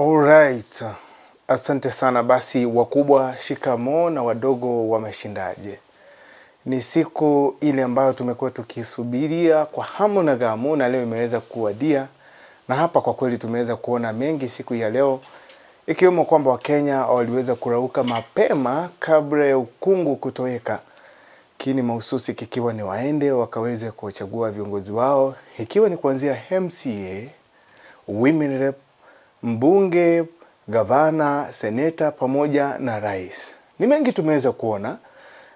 Alright. Asante sana. Basi wakubwa shikamoo na wadogo wameshindaje? Ni siku ile ambayo tumekuwa tukisubiria kwa hamu na gamu, na leo imeweza kuwadia, na hapa kwa kweli tumeweza kuona mengi siku ya leo, ikiwemo kwamba Wakenya waliweza kurauka mapema kabla ya ukungu kutoweka, kini mahususi kikiwa ni waende wakaweze kuwachagua viongozi wao, ikiwa ni kuanzia MCA, Women Rep, mbunge, gavana, seneta pamoja na rais. Ni mengi tumeweza kuona,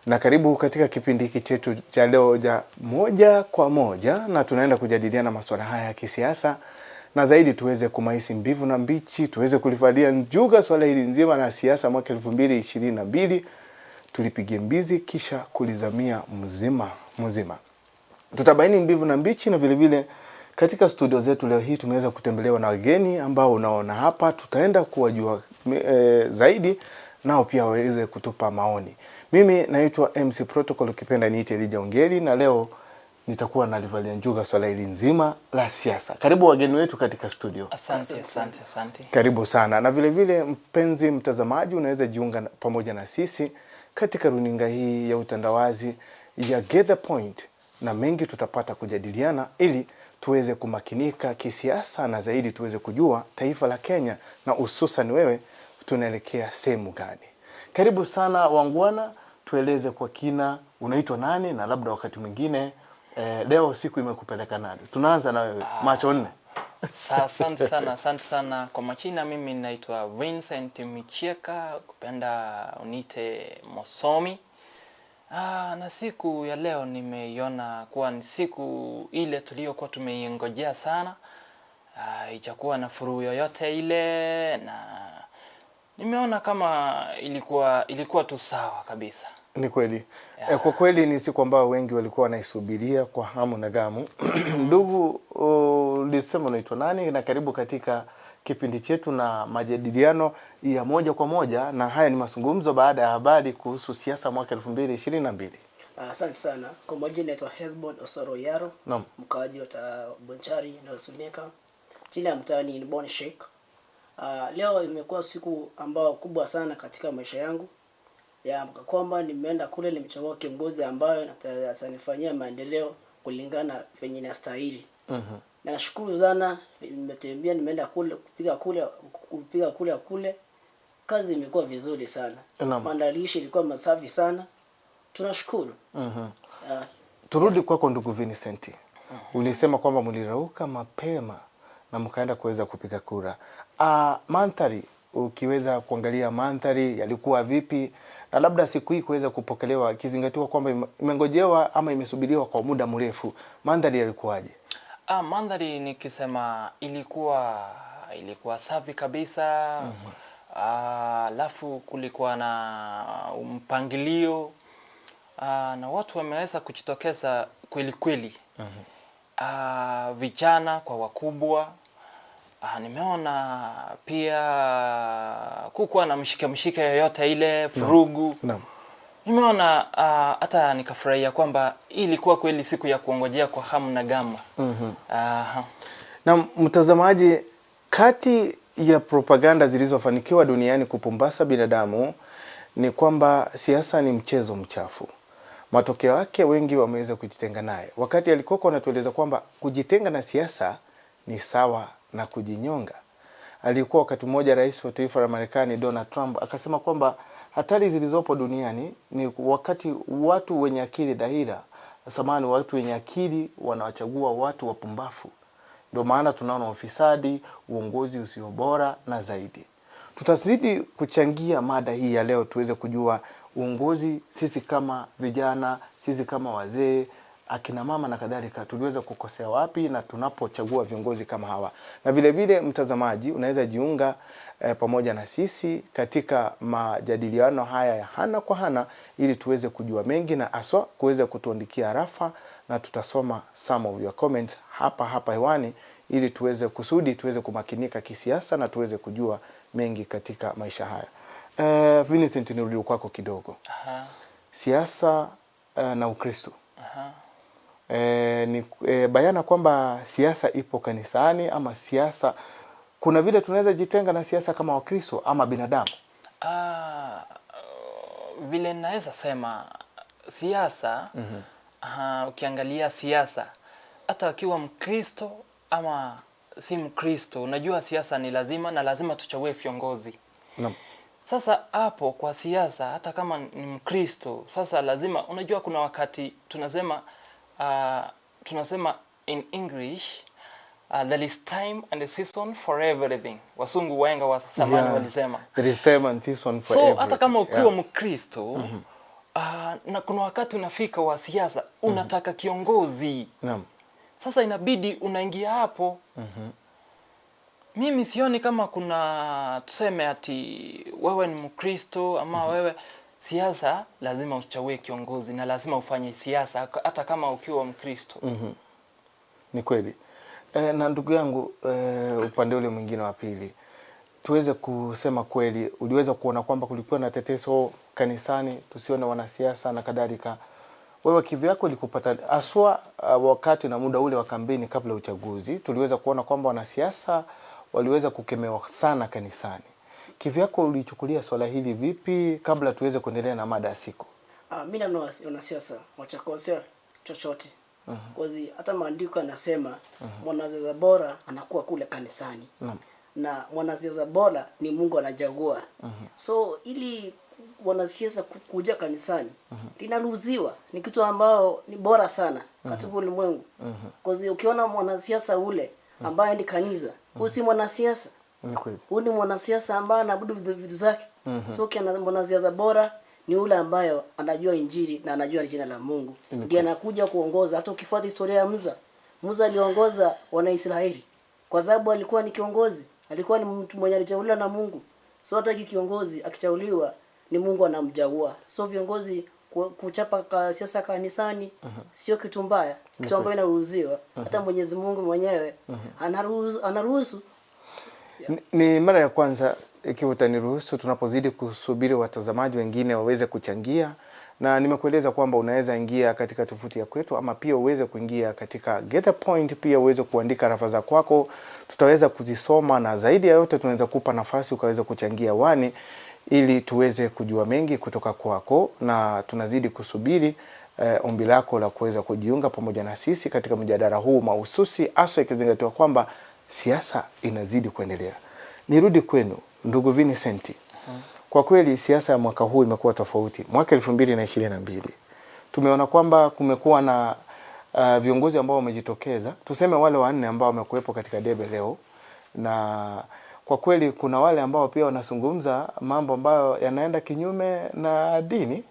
na karibu katika kipindi hiki chetu cha leo cha moja kwa moja, na tunaenda kujadiliana masuala haya ya kisiasa na zaidi tuweze kumaisi mbivu na mbichi, tuweze kulivalia njuga swala hili nzima la siasa mwaka 2022, tulipige mbizi kisha kulizamia mzima mzima. Tutabaini mbivu na mbichi, na vile vile katika studio zetu leo hii tumeweza kutembelewa na wageni ambao unaona hapa, tutaenda kuwajua zaidi nao pia waweze kutupa maoni. Mimi naitwa MC Protocol, ukipenda niite Elijah Ongeri, na leo nitakuwa nalivalia njuga swala hili nzima la siasa. Karibu wageni wetu katika studio. Asante, asante, asante. Karibu sana. Na vile vile mpenzi mtazamaji, unaweza jiunga pamoja na sisi katika runinga hii ya utandawazi ya Get the Point, na mengi tutapata kujadiliana ili tuweze kumakinika kisiasa na zaidi tuweze kujua taifa la Kenya na hususan wewe tunaelekea sehemu gani. Karibu sana wangwana, tueleze kwa kina unaitwa nani na labda wakati mwingine leo siku imekupeleka nani. Tunaanza na wewe macho nne. Asante sana, asante sana. Kwa majina mimi naitwa Vincent Michieka, kupenda uniite Mosomi. Na siku ya leo nimeiona kuwa ni siku ile tuliyokuwa tumeingojea sana. Ijakuwa na furugu yoyote ile, na nimeona kama ilikuwa tu sawa kabisa. Ni kweli. Kwa kweli ni siku ambayo wengi walikuwa wanaisubiria kwa hamu na gamu. Ndugu, ulisema unaitwa nani? Na karibu katika kipindi chetu na majadiliano ya moja kwa moja, na haya ni mazungumzo baada ya habari kuhusu siasa mwaka 2022. Asante sana. Kwa majina naitwa Hesbon Osoro Yaro, Naam. mkaaji wa Bonchari na Suneka. Jina ya mtaani ni Bon Sheikh. Leo imekuwa siku ambayo kubwa sana katika maisha yangu ya kwamba nimeenda kule nimechagua kiongozi ambayo atanifanyia maendeleo kulingana venye inastahili. Na nashukuru sana, nimetembea, nimeenda kule kupiga kule kule. Kazi imekuwa vizuri sana. Maandalizi ilikuwa masafi sana. Tunashukuru. Turudi kwako ndugu Vincent. Ulisema kwamba mlirauka mapema na mkaenda kuweza kupiga kura. Mandhari, ukiweza kuangalia mandhari yalikuwa vipi, na labda siku hii kuweza kupokelewa ikizingatiwa kwamba imengojewa ama imesubiriwa kwa muda mrefu, mandhari yalikuwaje? Mandhari nikisema ilikuwa safi kabisa. Alafu kulikuwa na mpangilio, na watu wameweza kujitokeza kweli kweli. Vijana kwa wakubwa. Nimeona pia kukuwa na mshike mshike yoyote ile furugu. Nimeona hata nikafurahia kwamba hii ilikuwa kweli siku ya kuongojea kwa hamu na gama. Na mtazamaji, kati ya propaganda zilizofanikiwa duniani kupumbasa binadamu ni kwamba siasa ni mchezo mchafu. Matokeo yake wengi wameweza kujitenga naye. Wakati alikuwa anatueleza kwamba kujitenga na siasa ni sawa na kujinyonga. Alikuwa wakati mmoja rais wa taifa la Marekani Donald Trump akasema kwamba hatari zilizopo duniani ni wakati watu wenye akili dhahira, samahani, watu wenye akili wanawachagua watu wapumbafu. Ndio maana tunaona ufisadi, uongozi usio bora na zaidi. Tutazidi kuchangia mada hii ya leo tuweze kujua uongozi, sisi kama vijana, sisi kama wazee, akina mama na kadhalika, tuliweza kukosea wapi na tunapochagua viongozi kama hawa. Na vile vile mtazamaji, unaweza jiunga pamoja na sisi katika majadiliano haya ya hana kwa hana ili tuweze kujua mengi na aswa kuweza kutuandikia rafa, na tutasoma some of your comments hapa hapa hewani ili tuweze kusudi tuweze kumakinika kisiasa na tuweze kujua mengi katika maisha haya. Vincent, nirudi kwako kidogo. Siasa na Ukristo. Ni bayana kwamba siasa ipo kanisani ama siasa Kuna vile tunaweza jitenga na siasa kama Wakristo ama binadamu? Vile naweza sema siasa, ukiangalia siasa hata akiwa Mkristo ama si Mkristo, unajua siasa ni lazima na lazima tuchague viongozi. Naam. Sasa hapo kwa siasa, hata kama ni Mkristo, sasa lazima, unajua kuna wakati tunasema in English, there is time and a season for everything. Wasungu waenga wa zamani walisema. There is time and season for So everything. hata kama ukiwa Mkristo, na kuna wakati unafika wa siasa, unataka kiongozi. Sasa inabidi unaingia hapo. Mimi sioni kama kuna tuseme ati wewe ni Mkristo ama wewe siasa, lazima uchague kiongozi na lazima ufanye siasa hata kama ukiwa Mkristo. Ni kweli. Na ndugu yangu, upande ule mwingine wa pili, tuweze kusema kweli, uliweza kuona kwamba kulikuwa na teteso kanisani, tusione wanasiasa na kadhalika. Wewe kivyako ulikupata haswa wakati na muda ule wa kampeni kabla ya uchaguzi, tuliweza kuona kwamba wanasiasa waliweza kukemewa sana kanisani. Kivyako ulichukulia swala hili vipi kabla tuweze kuendelea na mada ya siku? Mimi na wanasiasa wachakosea chochote. Kwa hata maandiko yanasema mwanasiasa bora anakuwa kule kanisani. Na mwanasiasa bora ni Mungu anachagua. So ili wanasiasa kuja kanisani linaruhusiwa, ni kitu ambao ni bora sana katika ulimwengu. Kwa ukiona mwanasiasa ule ambaye ni kanisa, huyu si mwanasiasa. Ni kweli. Huyu ni mwanasiasa ambaye anaabudu vitu zake. So ukiona mwanasiasa bora ni ule ambayo anajua Injili na anajua jina la Mungu. Ndiye anakuja kuongoza. Hata ukifuata historia ya Musa, Musa aliongoza Wanaisraeli kwa sababu alikuwa ni kiongozi, alikuwa ni mtu mwenye alichaguliwa na Mungu. So hata kiongozi akichaguliwa ni Mungu anamchagua. So viongozi kuchapa siasa kanisani sio kitu mbaya, kitu ambayo inaruhusiwa. Hata Mwenyezi Mungu mwenyewe anaruhusu. Ni mara ya kwanza, ikiwa utaniruhusu, tunapozidi kusubiri watazamaji wengine waweze kuchangia, na nimekueleza kwamba unaweza ingia katika tovuti ya kwetu ama pia uweze kuingia katika Get the Point, pia uweze kuandika rafa za kwako, tutaweza kuzisoma, na zaidi ya yote tunaweza kupa nafasi ukaweza kuchangia wani ili tuweze kujua mengi kutoka kwako, na tunazidi kusubiri ombi lako la kuweza kujiunga pamoja na sisi katika mjadala huu mahususi, haswa ikizingatiwa kwamba siasa inazidi kuendelea. Nirudi kwenu ndugu Vincent. Kwa kweli siasa ya mwaka huu imekuwa tofauti. Mwaka 2022 tumeona kwamba kumekuwa na viongozi ambao wamejitokeza, tuseme wale wanne ambao wamekuwepo katika debe leo, na kwa kweli kuna wale ambao pia wanazungumza mambo ambayo yanaenda kinyume na dini.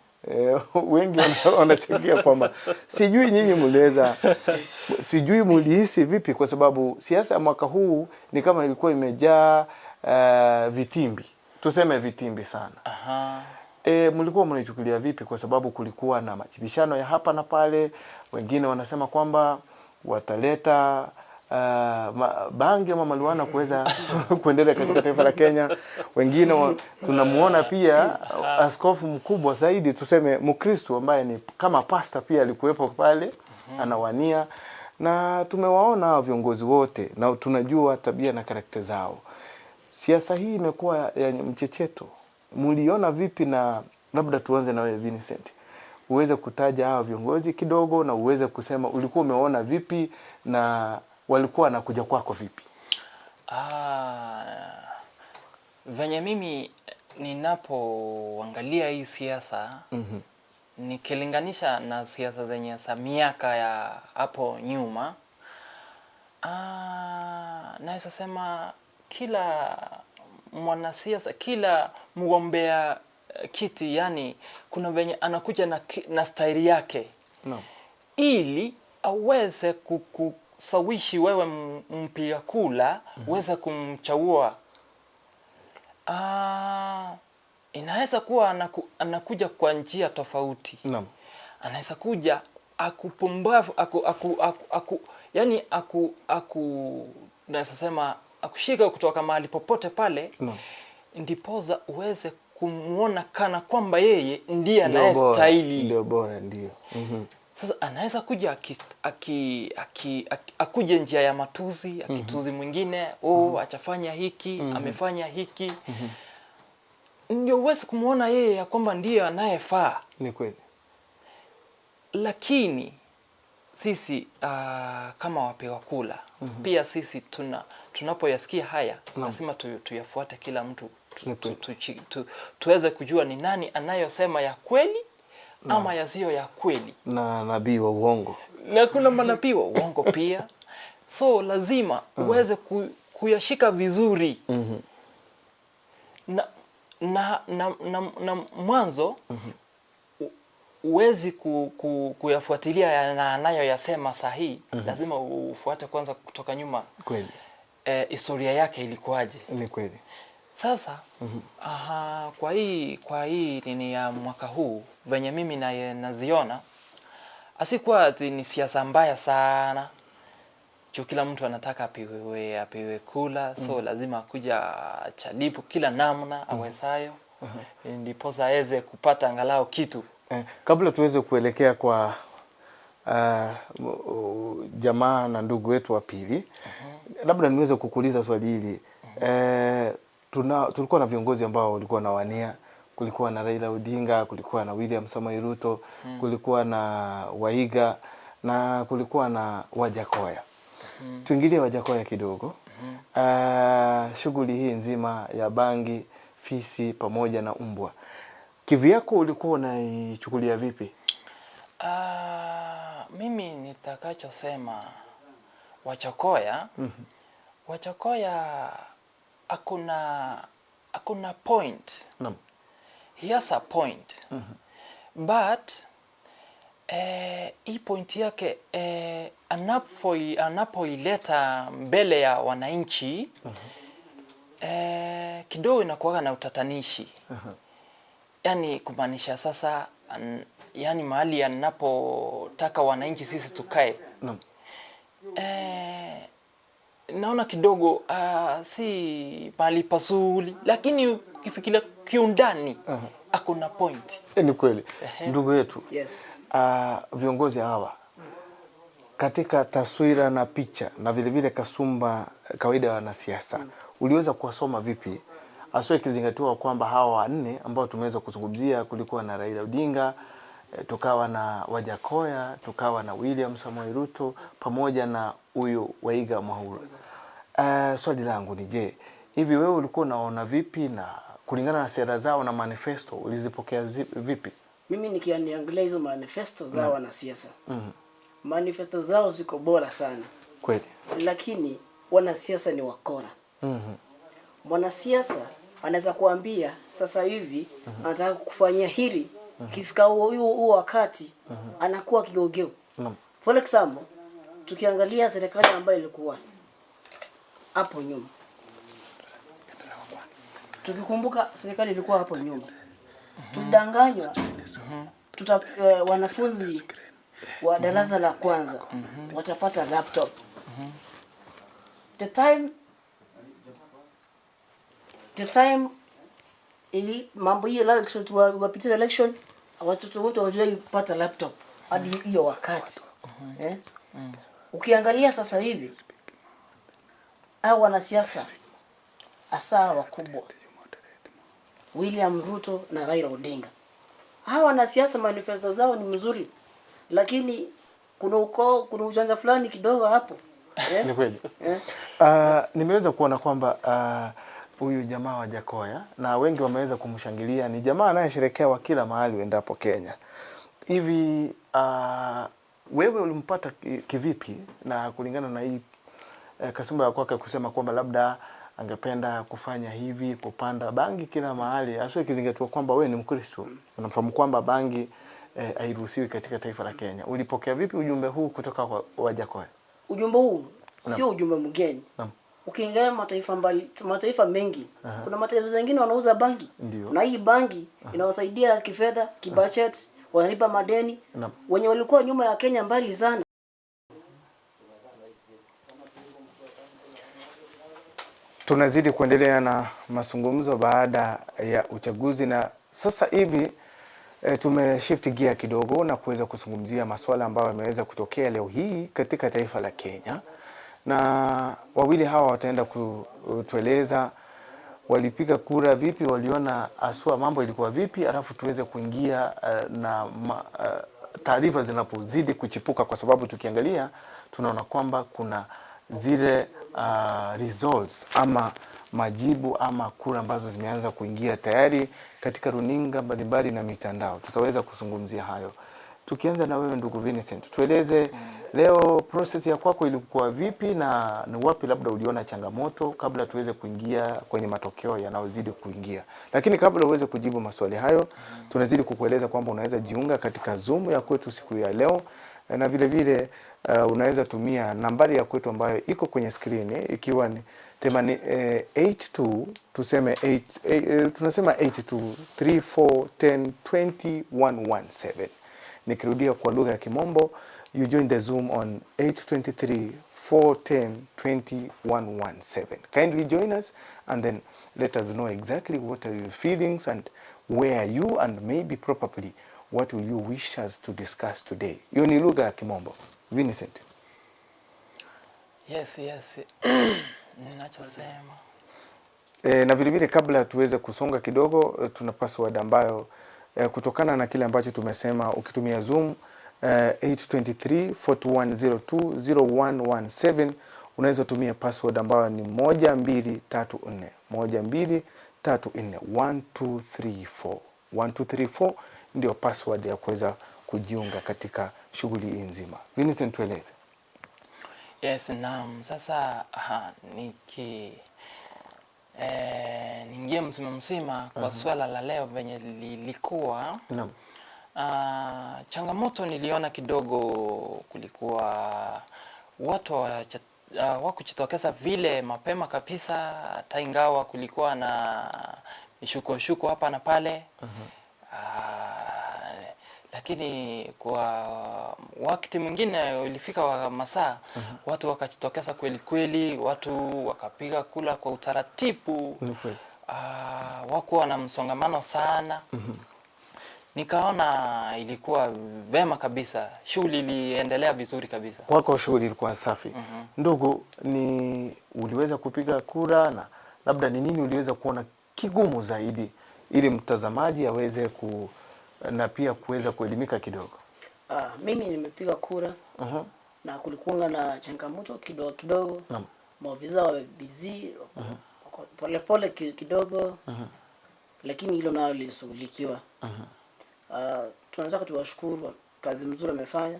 Wengi wanachangia kwamba sijui nyinyi mliweza, sijui mlihisi vipi, kwa sababu siasa ya mwaka huu ni kama ilikuwa imejaa vitimbi, tuseme vitimbi sana. Mlikuwa mnaichukulia vipi? Kwa sababu kulikuwa na majibishano ya hapa na pale, wengine wanasema kwamba wataleta bangi ama marijuana kuweza kuendelea katika taifa la Kenya. Wengine tunamuona pia askofu mkubwa zaidi, tuseme Mkristo ambaye ni kama pasta pia alikuwepo pale anawania, na tumewaona hao viongozi wote na tunajua tabia na karakta zao. Siasa hii imekuwa ya mchecheto, mliona vipi? Na labda tuanze na wewe Vincent, uweze kutaja hawa viongozi kidogo na uweze kusema ulikuwa umeona vipi na walikuwa wanakuja kwako vipi? Venye mimi ninapoangalia hii siasa, nikilinganisha na siasa zenye za miaka ya hapo nyuma, naweza sema kila mwanasiasa, kila mgombea kiti, yani kuna venye anakuja na staili yake. Ili aweze kukushawishi wewe mpiga kura, uweze kumchagua. Inaweza kuwa anakuja kwa njia tofauti. Anaweza kuja akupumbavu, aku, aku, aku, aku, yani aku, aku, naweza sema akushika kutoka mahali popote pale, ndiposa uweze kumuona kana kwamba yeye ndiye Ndio bora, anayestahili. ndio bora, ndio. Sasa anaweza kuja akuje njia ya matuzi, akituzi mwingine, oh, achafanya hiki, amefanya hiki. Ndio uwezi kumwona yeye ya kwamba ndiye anayefaa. Ni kweli. Lakini sisi kama wapiga kula pia sisi tunapoyasikia haya lazima tuyafuate kila mtu tuweze kujua ni nani anayosema ya kweli ama yasiyo ya kweli, na nabii wa uongo, na kuna manabii wa uongo pia. So lazima uweze kuyashika vizuri. Na mwanzo uwezi kuyafuatilia na anayoyasema sahihi. Lazima ufuate kwanza kutoka nyuma. Kweli. Historia yake ilikuwaje? Ni kweli. Sasa kwa hii nini ya mwaka huu venye mimi naziona, asikuwa ati ni siasa mbaya sana. Juu kila mtu anataka apiwe kula, so lazima kuja chalipu kila namna awezayo, ndiposa aweze kupata angalau kitu. Kabla tuweze kuelekea kwa jamaa na ndugu wetu wa pili, labda niweze kukuuliza swali hili. Tulikuwa na viongozi ambao walikuwa wanawania. Kulikuwa na Raila Odinga, kulikuwa na William Samoei Ruto, kulikuwa na Waiga na kulikuwa na Wajackoyah. Tuingilie Wajackoyah kidogo. Shughuli hii nzima ya bangi, fisi pamoja na umbwa, kivyako ulikuwa unaichukulia vipi? Mimi nitakachosema Wajackoyah, Wajackoyah akuna point. He has a point. But hii point yake anapoileta mbele ya wananchi, kidogo inakuwa na utatanishi. Yaani kumaanisha sasa yaani mahali anapotaka wananchi sisi tukae. Naona kidogo si mahali pazuri, lakini ukifikiria kiundani hakuna point. Ni kweli. Ndugu yetu. Yes. Viongozi hawa katika taswira na picha na vile vile kasumba kawaida ya wanasiasa, uliweza kuwasoma vipi? Haswa ikizingatiwa kwamba hawa wanne ambao tumeweza kuzungumzia, kulikuwa na Raila Odinga, tukawa na Wajackoyah, tukawa na William Samoei Ruto pamoja na huyu Waiga Mwaura. Swali langu ni je, hivi wewe ulikuwa unaona vipi na kulingana na sera zao na manifesto ulizipokea vipi? Mimi nikiangalia hizo manifesto zao wanasiasa. Manifesto zao ziko bora sana. Kweli. Lakini wanasiasa ni wakora. Mwanasiasa anaweza kuambia sasa hivi anataka kukufanyia hili, kifika huo wakati anakuwa kigeugeu. For example, tukiangalia serikali ambayo ilikuwa hapo nyuma, tukikumbuka serikali ilikuwa hapo nyuma, tulidanganywa wanafunzi wa darasa la kwanza watapata laptop. The time ili mambo hiyo election, tuwapitisha election, watoto wote hawajai kupata laptop hadi hiyo wakati. Ukiangalia sasa hivi hao wanasiasa hasa wakubwa William Ruto na Raila Odinga, hawa wanasiasa manifesto zao ni mzuri, lakini kuna ukoo, kuna ujanja fulani kidogo hapo. Ni kweli. Nimeweza kuona kwamba huyu jamaa wa Wajackoyah na wengi wameweza kumshangilia, ni jamaa anayesherekewa kila mahali uendapo Kenya. Hivi wewe ulimpata kivipi, na kulingana na hii kasumba ya kwake kusema kwamba labda angependa kufanya hivi, kupanda bangi kila mahali, hasa ikizingatiwa kwamba wewe ni Mkristo, unafahamu kwamba bangi hairuhusiwi katika taifa la Kenya. Ulipokea vipi ujumbe huu kutoka kwa Wajackoyah? Ujumbe huu sio ujumbe mgeni. Ukiangalia mataifa mbali, mataifa mengi, kuna mataifa mengine wanauza bangi. Na hii bangi inawasaidia kifedha, kibudget, wanalipa madeni. Wenye walikuwa nyuma ya Kenya mbali sana. Tunazidi kuendelea na mazungumzo baada ya uchaguzi, na sasa hivi Tumeshift gear kidogo na kuweza kuzungumzia masuala ambayo yameweza kutokea leo hii katika taifa la Kenya, na wawili hawa wataenda kutueleza walipiga kura vipi, waliona aswa mambo ilikuwa vipi, alafu tuweze kuingia na taarifa zinapozidi kuchipuka, kwa sababu tukiangalia tunaona kwamba kuna zile results ama majibu ama kura ambazo zimeanza kuingia tayari katika runinga mbalimbali na mitandao. Tutaweza kuzungumzia hayo. Tukianza na wewe ndugu Vincent, tueleze leo process ya kwako ilikuwa vipi na ni wapi labda uliona changamoto kabla tuweze kuingia kwenye matokeo yanayozidi kuingia. Lakini kabla uweze kujibu maswali hayo, tunazidi kukueleza kwamba unaweza jiunga katika Zoom ya kwetu siku ya leo na vile vile unaweza tumia nambari ya kwetu ambayo iko kwenye skrini ikiwa ni 82 tuseme 8, tunasema 82 34 10 20 117. Nikirudia kwa lugha ya Kimombo, you join the Zoom on 823 410 2117. Kindly join us and then let us know exactly what are your feelings and where are you and maybe probably what will you wish us to discuss today. Hiyo ni lugha ya Kimombo. Vincent. Yes. Ninachosema. Na vile vile kabla tuweze kusonga kidogo, tuna password ambayo kutokana na kile ambacho tumesema ukitumia Zoom 823 4102 0117 unaweza tumia password ambayo ni 1234 1234 1234 1234 ndio password ya kuweza kujiunga katika shughuli hii nzima. Vincent, tueleze. Yes, naam. Sasa aha, niki niingie mzima mzima kwa swala la leo venye lilikuwa. Naam. Changamoto niliona kidogo, kulikuwa watu hawakujitokeza vile mapema kabisa, hata ingawa kulikuwa na mishuko hapa na pale. Lakini kwa wakati mwingine ulifika wa masaa watu wakajitokeza kweli kweli, watu wakapiga kula kwa utaratibu. Ni kweli. Wakuwa na msongamano sana. Nikaona ilikuwa vema kabisa, shughuli iliendelea vizuri kabisa. Kwako shughuli ilikuwa safi. Ndugu, ni uliweza kupiga kura na labda ni nini uliweza kuona kigumu zaidi ili mtazamaji aweze ku na pia kuweza kuelimika kidogo? Mimi nimepiga kura na kulikuwa na changamoto kidogo kidogo. Maofisa wa busy pole pole kidogo, lakini hilo nalo lilishughulikiwa. Tunataka tuwashukuru, kazi mzuri wamefanya.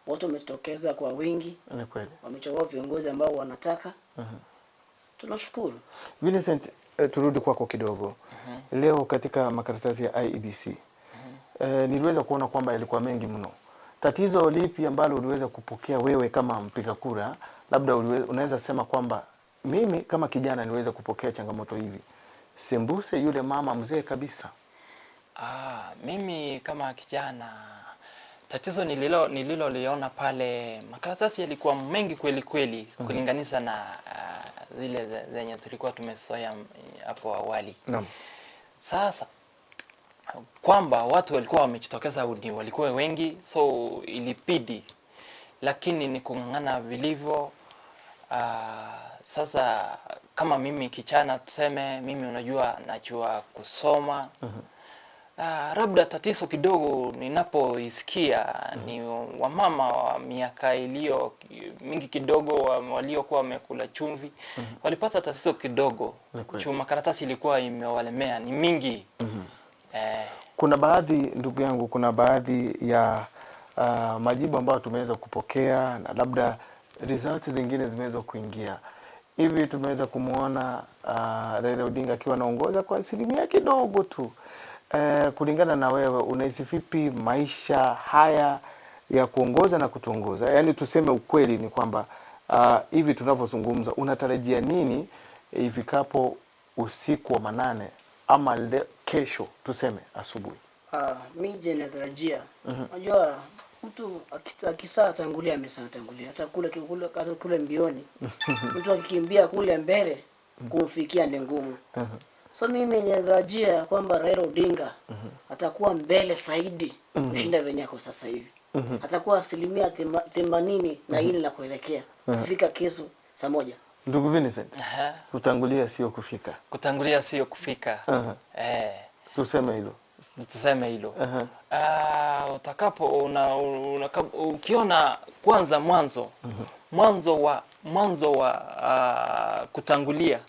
Watu wamejitokeza kwa wingi. Ni kweli. Wamechagua viongozi ambao wanataka. Tunashukuru. Vincent, turudi kwako kidogo. Leo katika makaratasi ya IEBC, niliweza kuona kwamba ilikuwa mengi mno. Tatizo lipi ambalo uliweza kupokea wewe kama mpiga kura? Labda unaweza sema kwamba mimi kama kijana niliweza kupokea changamoto hivi. Sembuse yule mama mzee kabisa. Mimi kama kijana, tatizo nililoliona pale, makaratasi yalikuwa mengi kweli kweli kulinganisha na zile zenye tulikuwa tumezoea hapo awali. Sasa kwamba watu walikuwa wamejitokeza ni walikuwa wengi, so ilibidi, lakini ni kung'ang'ana vilivyo. Sasa kama mimi kijana tuseme, mimi unajua najua kusoma. Labda tatizo kidogo ninapoisikia ni wamama wa miaka iliyo mingi kidogo waliokuwa wamekula chumvi walipata tatizo kidogo. Ni kweli. Chuma karatasi ilikuwa imewalemea ni mingi. Kuna baadhi, ndugu yangu, kuna baadhi ya majibu ambayo tumeweza kupokea na labda results zingine zimeweza kuingia. Hivi tumeweza kumuona Raila Odinga akiwa anaongoza kwa asilimia kidogo tu. Kulingana na wewe unahisi vipi maisha haya ya kuongoza na kutuongoza? Yaani tuseme ukweli ni kwamba hivi tunavyozungumza unatarajia nini ifikapo usiku wa manane ama kesho tuseme asubuhi? Mimi je natarajia. Unajua mtu akisaa tangulia amesaa tangulia. Hata kule mbioni. Mtu akikimbia kule mbele kumfikia ni ngumu. So mimi natarajia kwamba Raila Odinga atakuwa mbele zaidi kushinda venye ako sasa hivi. Atakuwa asilimia 84 na kuelekea kufika kesho saa 1. Ndugu Vincent, Aha. kutangulia sio kufika. Kutangulia sio kufika. Tuseme hilo. Tuseme hilo. Utakapo una, una, ukiona kwanza mwanzo mwanzo wa kutangulia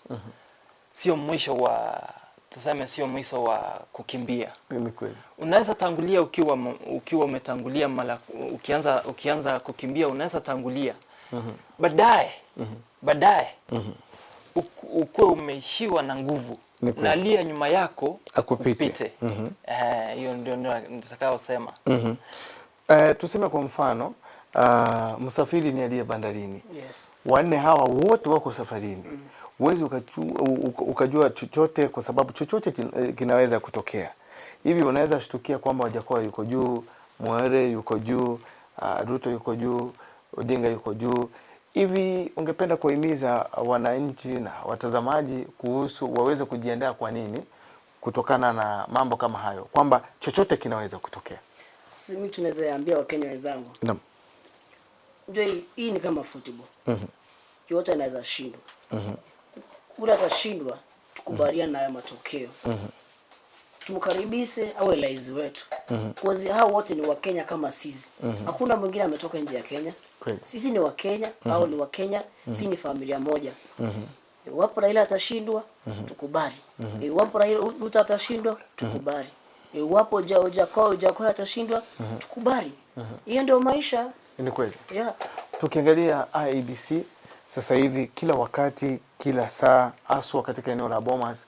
sio mwisho wa, tuseme sio mwisho wa kukimbia. Ni kweli. Unaweza tangulia ukiwa umetangulia mara ukianza kukimbia, unaweza tangulia baadaye ukuwe umeishiwa na nguvu Ni kweli. na aliye nyuma yako Akupite. akupite. Hiyo ndio nitakayosema. Tuseme kwa mfano msafiri ni aliye bandarini. Yes. Wanne hawa wote wako safarini. Huwezi ukajua chochote kwa sababu chochote kinaweza kutokea. Hivi unaweza shtukia kwamba Wajackoyah yuko juu, Mwaure yuko juu, Ruto yuko juu, Odinga yuko juu. Hivi ungependa kuhimiza wananchi na watazamaji kuhusu waweze kujiandaa kwa nini kutokana na mambo kama hayo, kwamba chochote kinaweza kutokea? Sisi mimi tunaweza ambia Wakenya wenzangu, Naam. ndio hii ni kama football. Yote anaweza shindwa. Ule atashindwa, tukubaliane na hayo matokeo. Tumkaribishe awe rais wetu. Kwa hao wote ni Wakenya kama sisi. Hakuna mwingine ametoka nje ya Kenya. Kweli. Sisi ni Wakenya, hao ni Wakenya, sisi ni familia moja. Iwapo Raila atashindwa, tukubali. Iwapo Raila Ruto atashindwa, tukubali. Iwapo Wajackoyah atashindwa, tukubali. Hiyo ndio maisha. Ni kweli. Yeah. Tukiangalia IEBC sasa hivi, kila wakati, kila saa, haswa katika eneo la Bomas,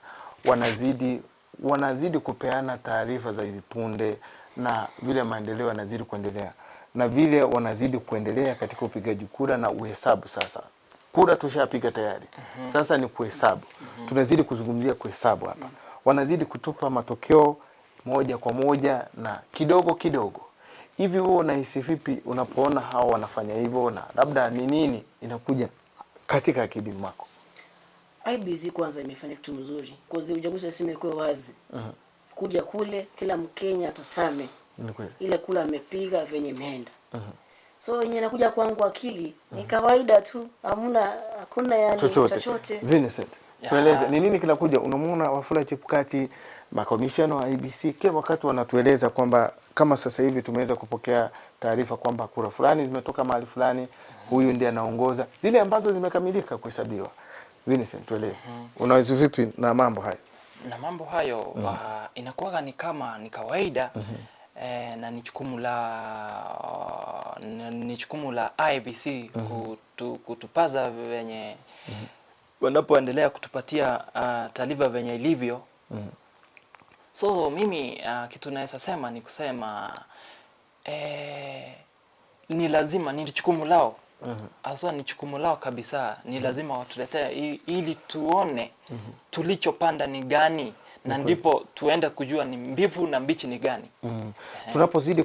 wanazidi kupeana taarifa za hivi punde na vile maendeleo yanazidi kuendelea na vile wanazidi kuendelea katika upigaji kura na uhesabu. Sasa kura tushapiga tayari, sasa ni kuhesabu. Tunazidi kuzungumzia kuhesabu hapa, wanazidi kutupa matokeo moja kwa moja na kidogo kidogo. Hivi wewe unahisi vipi unapoona hao wanafanya hivyo, na labda ni nini inakuja katika akili mwako? IEBC kwanza imefanya kitu mzuri. Kwa uchaguzi lazima ikuwe wazi. Kuja kule kila Mkenya atasame Ni kweli. ile kula amepiga venye imeenda. So yenye inakuja kwangu akili ni kawaida tu, hakuna yani Chochote. chochote. Vincent, tueleze ni nini kinakuja. Unamuona Wafula Chebukati, makomishana wa IEBC kila wakati wanatueleza kwamba kama sasa hivi tumeweza kupokea taarifa kwamba kura fulani zimetoka mahali fulani, huyu ndiye anaongoza, zile ambazo zimekamilika kuhesabiwa. Vincent, tueleze unaweza vipi na mambo hayo? Na mambo hayo inakuwaga ni kama ni kawaida na ni jukumu la IEBC kutupaza venye wanapoendelea kutupatia taarifa venye ilivyo. So mimi kitu naweza sema ni kusema ni lazima, ni jukumu lao haswa, ni jukumu lao kabisa, ni lazima watuletee ili tuone tulichopanda ni gani na ndipo tuende kujua ni mbivu na mbichi ni gani. Tunapozidi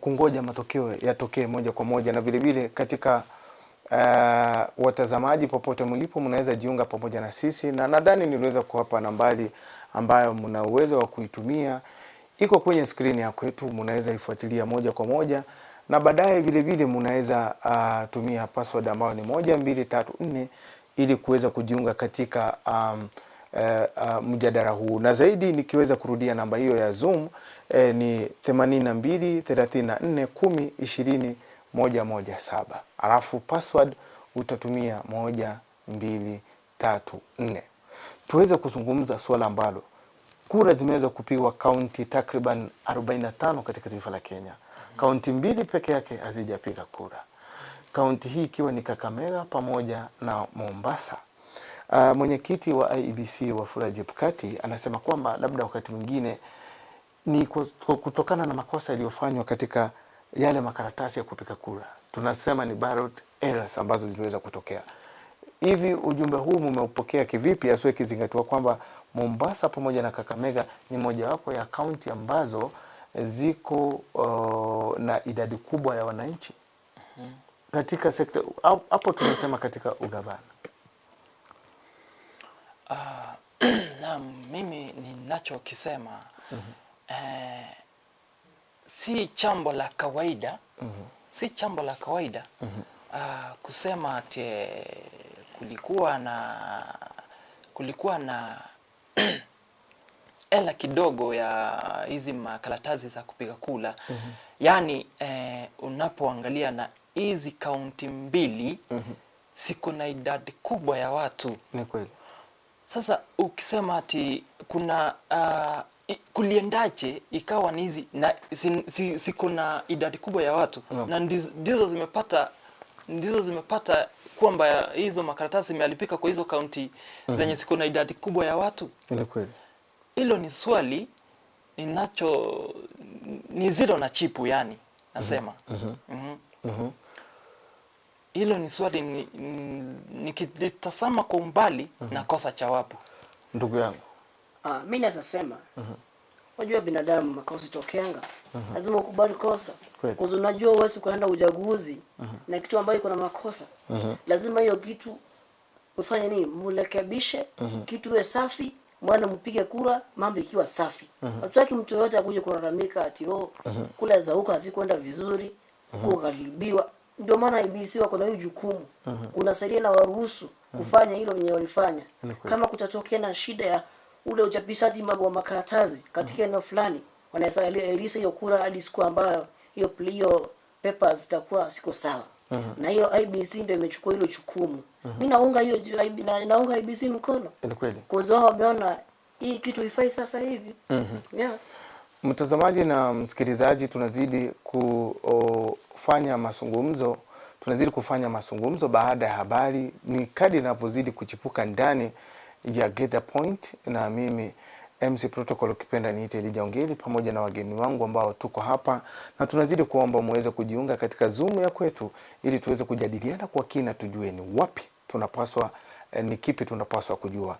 kungoja matokeo yatokee moja kwa moja, na vile vile katika watazamaji popote mlipo, mnaweza jiunga pamoja na sisi, na nadhani niliweza kuwapa nambari ambayo mna uwezo wa kuitumia, iko kwenye skrini ya kwetu, mnaweza ifuatilia moja kwa moja, na baadaye vile vile mnaweza tumia password ambayo ni 1234 ili kuweza kujiunga katika mjadala huu, na zaidi nikiweza kurudia namba hiyo ya Zoom ni 82 34 10 20 117, alafu password utatumia 1234. Tuweze kuzungumza suala ambalo kura zimeweza kupigwa kaunti takriban 45 katika taifa la Kenya. Kaunti mbili peke yake hazijapiga kura, kaunti hii ikiwa ni Kakamega pamoja na Mombasa. Mwenyekiti wa IEBC Wafula Chebukati anasema kwamba labda wakati mwingine ni kutokana na makosa yaliyofanywa katika yale makaratasi ya kupiga kura, tunasema ni ballot errors ambazo ziliweza kutokea. Hivi ujumbe huu mumeupokea kivipi, haswa ikizingatiwa kwamba Mombasa pamoja na Kakamega ni mojawapo ya kaunti ambazo ziko na idadi kubwa ya wananchi katika sekta hapo tunasema katika ugavana. Naam, mimi ninachokisema si jambo la kawaida, si jambo la kawaida kusema ati kulikuwa na hela kidogo ya hizi makaratasi za kupiga kura. Yaani unapoangalia na hizi kaunti mbili ziko na idadi kubwa ya watu. Ni kweli. Sasa ukisema ati kuna kuliendaje ikawa ni hizi na ziko na idadi kubwa ya watu na ndizo zimepata kwamba hizo makaratasi zimeharibika kwa hizo kaunti zenye ziko na idadi kubwa ya watu. Ni kweli. Hilo ni swali ninacho ni zero na jibu, yani nasema Hilo ni swali nikilitazama kwa umbali nakosa jawabu. Ndugu yangu. Ah, mi naweza sema, unajua binadamu makosa tokeanga, lazima ukubali kosa. Kwa sababu unajua huwezi kuenda uchaguzi na kitu ambayo iko na makosa. Lazima hiyo kitu ufanye nini, murekebishe kitu iwe safi, mwana mpige kura, mambo ikiwa safi. Hatutaki mtu yoyote akuje kulalamika ati, oh, kura za huko hazikuenda vizuri, kugharibiwa. Ndio maana IEBC wako na hiyo jukumu. Kuna sheria na waruhusu kufanya hilo wenye walifanya. Ni kweli. Kama kutatokea na shida ya ule uchapishaji wa makaratasi katika eneo fulani, wanaweza ahirisha hiyo kura hadi siku ambayo hiyo papers zitakuwa siko sawa. Na hiyo IEBC ndio imechukua hilo jukumu. Mimi naunga hiyo naunga IEBC mkono. Ni kweli. Kwa sababu wameona hii kitu haifai sasa hivi. Yeah. Mtazamaji na msikilizaji, tunazidi kufanya mazungumzo, tunazidi kufanya mazungumzo baada ya habari. Ni kadri inavyozidi kuchipuka ndani ya Get the Point, na mimi MC Protocol, ukipenda niite Elijah Ongeli, pamoja na wageni wangu ambao tuko hapa, na tunazidi kuomba muweze kujiunga katika Zoom ya kwetu ili tuweze kujadiliana kwa kina, tujue ni wapi tunapaswa, ni kipi tunapaswa kujua.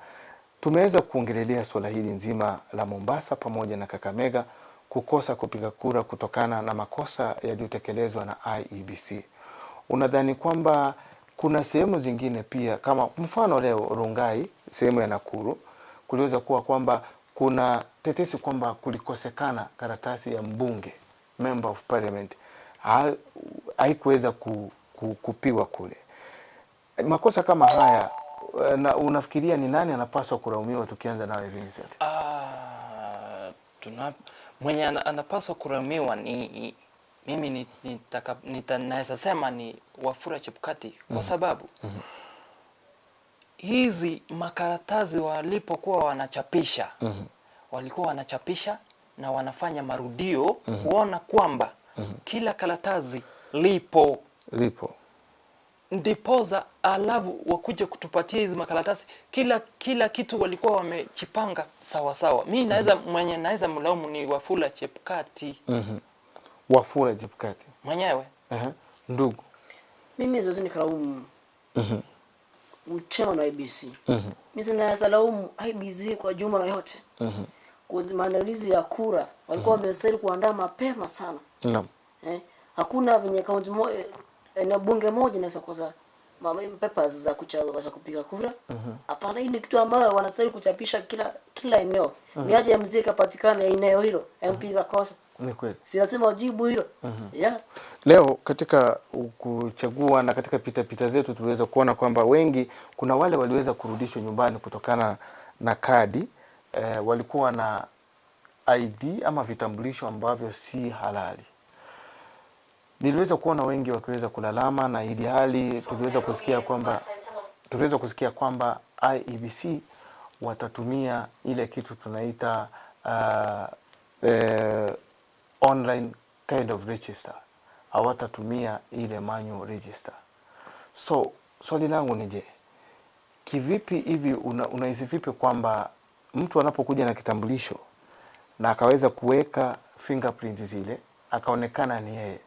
Tumeweza kuongelelea suala hili nzima la Mombasa pamoja na Kakamega kukosa kupiga kura kutokana na makosa yaliyotekelezwa na IEBC. Unadhani kwamba kuna sehemu zingine pia, kama mfano leo Rongai, sehemu ya Nakuru, kuliweza kuwa kwamba kuna tetesi kwamba kulikosekana karatasi ya mbunge, member of parliament, haikuweza kupigwa kule. Makosa kama haya na unafikiria ni nani anapaswa kulaumiwa? Tukianza nawe Vincent. Ah, mwenye anapaswa kulaumiwa ni mimi naweza sema ni Wafula Chebukati kwa sababu hizi makaratasi walipokuwa wanachapisha, walikuwa wanachapisha na wanafanya marudio kuona kwamba kila karatasi lipo Lipo. Ndiposa alafu wakuje kutupatia hizi makaratasi, kila kitu walikuwa wamejipanga sawa sawa. Mi naweza mwenye naweza mlaumu ni Wafula Chebukati Wafula Chebukati mwenyewe. Ndugu. Mimi siwezi nikalaumu chairman wa IEBC. Mimi naweza laumu IEBC kwa jumla yote. Kwa maandalizi ya kura walikuwa wamestahili kuandaa mapema sana. Eh, hakuna venye kaunti moja na bunge moja inaweza kosa papers za kupiga kura. Hapana, hii ni kitu ambayo wanastahili kuchapisha kila eneo. Ni aje mzee kapatikana eneo hilo, MP kakosa. Ni kweli. Si lazima wajibu hilo. Yeah. Leo katika kuchagua na katika pita pita zetu tuliweza kuona kwamba wengi, kuna wale waliweza kurudishwa nyumbani kutokana na kadi walikuwa na ID ama vitambulisho ambavyo si halali. Niliweza kuona wengi wakiweza kulalama, na ili hali tuliweza kusikia kwamba IEBC watatumia ile kitu tunaita online kind of register, hawatatumia ile manual register. So swali langu ni je, kivipi hivi unahisi vipi kwamba mtu anapokuja na kitambulisho na akaweza kuweka fingerprints zile akaonekana ni yeye,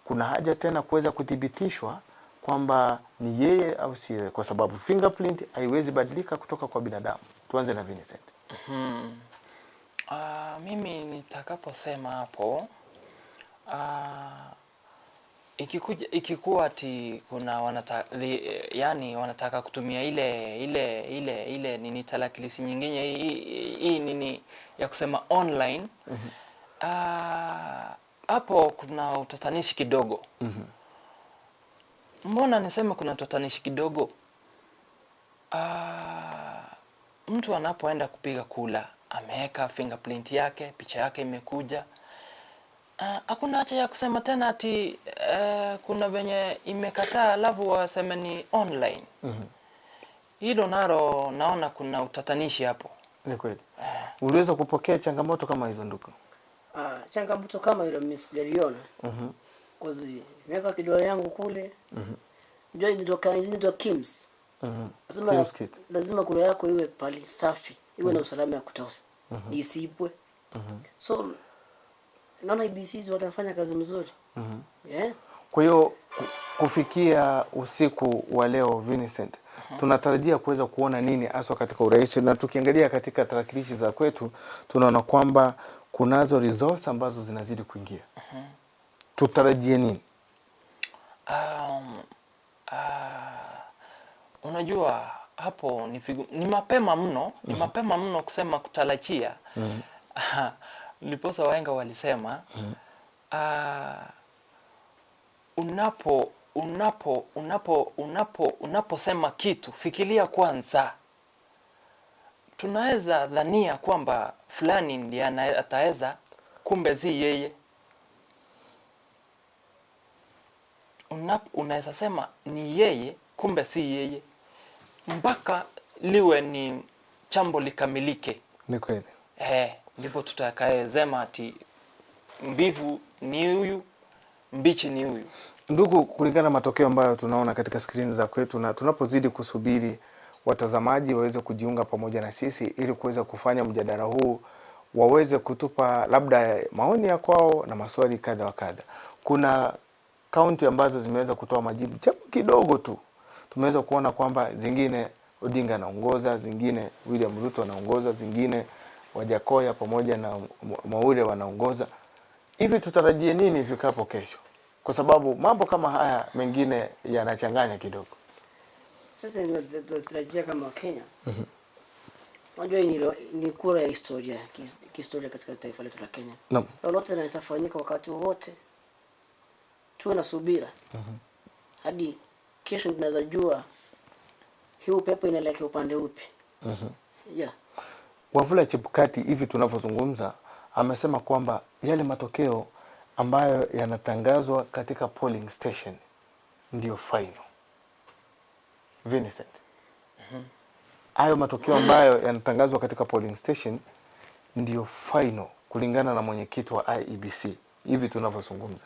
kuna haja tena kuweza kuthibitishwa kwamba ni yeye au si yeye? Kwa sababu fingerprint haiwezi badilika kutoka kwa binadamu. Tuanze na Vincent. Mimi nitakaposema hapo, Ikikuja ikikuwa ati kuna yani wanataka kutumia ile nini tarakilishi nyingine hii nini ya kusema online. Hapo kuna utatanishi kidogo. Mbona niseme kuna utatanishi kidogo? Mtu anapoenda kupiga kula ameweka fingerprint yake, picha yake imekuja. Hakuna haja ya kusema tena ati kuna venye imekataa alafu waseme ni online. Hilo nalo naona kuna utatanishi hapo. Ni kweli. Uliweza kupokea changamoto kama hizo ndugu? Changamoto kama hilo mimi sijaliona. Kozi nimeweka kidole yangu kule. Unajua inaitwa KIMS. Lazima KIMS kit. lazima kura yako iwe pali safi, iwe na usalama ya kutosha. Isipwe. So naona IEBC watafanya kazi mzuri. Yeah. Kwa hiyo kufikia usiku wa leo Vincent, tunatarajia kuweza kuona nini haswa katika urais? Na tukiangalia katika tarakilishi za kwetu tunaona kwamba kunazo results ambazo zinazidi kuingia. Tutarajie nini? Unajua hapo ni mapema mno, ni mapema mno kusema kutarajia. Ndiposa wahenga walisema, unaposema kitu fikiria kwanza. Tunaweza dhania kwamba fulani ndiye ataweza, kumbe si yeye. Unaweza sema ni yeye, kumbe si yeye, mpaka liwe ni chambo likamilike. Ni kweli. Ndipo tutakayesema ati mbivu ni huyu, mbichi ni huyu. Ndugu, kulingana na matokeo ambayo tunaona katika skrini za kwetu na tunapozidi kusubiri watazamaji waweze kujiunga pamoja na sisi ili kuweza kufanya mjadala huu, waweze kutupa labda maoni ya kwao na maswali kadha wa kadha. Kuna kaunti ambazo zimeweza kutoa majibu japo kidogo tu. Tumeweza kuona kwamba zingine Odinga anaongoza, zingine William Ruto anaongoza, zingine Wajackoyah pamoja na Mwaure wanaongoza. Hivi tutarajie nini ifikapo kesho? Kwa sababu mambo kama haya mengine yanachanganya kidogo. Sisi tunatarajia kama Kenya. Unajua hii ni kura ya historia, kihistoria katika taifa letu la Kenya. Lolote linaweza fanyika wakati wowote. Tuwe na subira. Hadi kesho tunaweza jua hii upepo inaelekea upande upi. Wafula Chebukati hivi tunavyozungumza amesema kwamba yale matokeo ambayo yanatangazwa katika polling station ndio final. Vincent. Hayo matokeo ambayo yanatangazwa katika polling station ndio final kulingana na mwenyekiti wa IEBC hivi tunavyozungumza.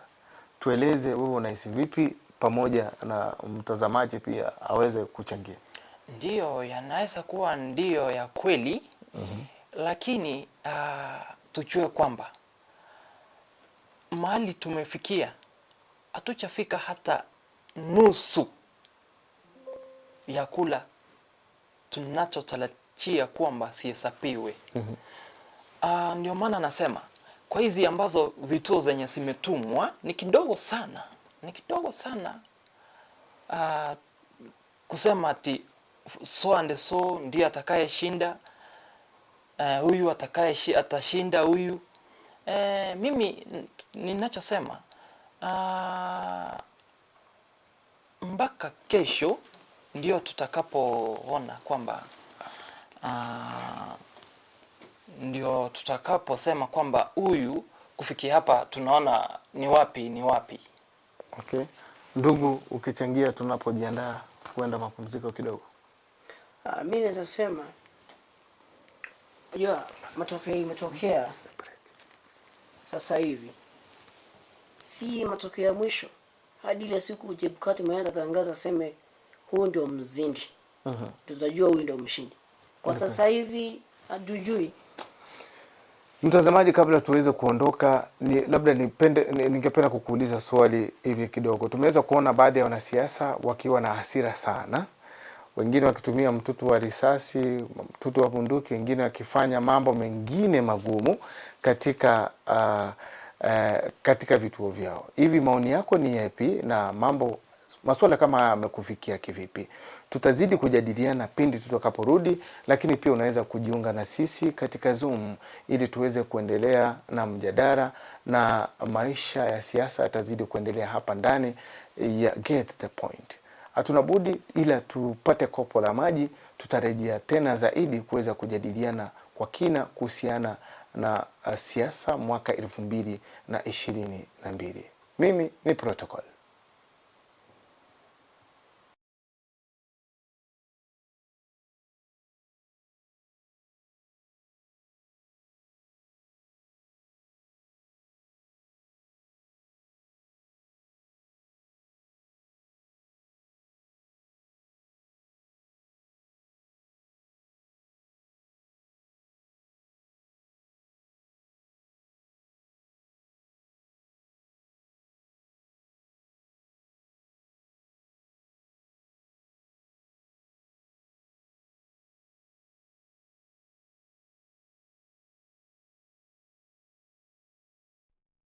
Tueleze wewe unahisi vipi, pamoja na mtazamaji pia aweze kuchangia. Ndio, yanaweza kuwa ndio ya kweli. Lakini tujue kwamba mahali tumefikia hatujafika hata nusu ya kula tunachotarajia kwamba sihesabiwe. Ndio maana nasema kwa hizi ambazo vituo zenye zimetumwa ni kidogo sana, ni kidogo sana, kusema ati so and so ndiye atakayeshinda, huyu atashinda huyu. Mimi ninachosema, mpaka kesho ndio tutakapoona kwamba, ndio tutakaposema kwamba huyu kufikia hapa tunaona ni wapi, ni wapi. Okay. Ndugu, ukichangia tunapojiandaa kwenda mapumziko kidogo. Mimi naweza sema, unajua matokeo imetokea sasa hivi si matokeo ya mwisho. Hadi ile siku Chebukati mwenyewe atatangaza aseme huu ndio mzindi. Tutajua huyu ndio mshindi. Kwa sasa hivi hatujui. Mtazamaji, kabla tuweze kuondoka, ni, labda nipende, ni, ningependa kukuuliza swali hivi kidogo. Tumeweza kuona baadhi ya wanasiasa wakiwa na hasira sana, wengine wakitumia mtutu wa risasi, mtutu wa bunduki, wengine wakifanya mambo mengine magumu katika katika vituo vyao. Hivi maoni yako ni yapi na mambo masuala kama haya yamekufikia kivipi? Tutazidi kujadiliana pindi tutakaporudi, lakini pia unaweza kujiunga na sisi katika Zoom ili tuweze kuendelea na mjadala, na maisha ya siasa yatazidi kuendelea hapa ndani ya Get the Point. Hatuna budi ila tupate kopo la maji, tutarejea tena zaidi kuweza kujadiliana kwa kina kuhusiana na siasa mwaka 2022. Mimi ni Protocol.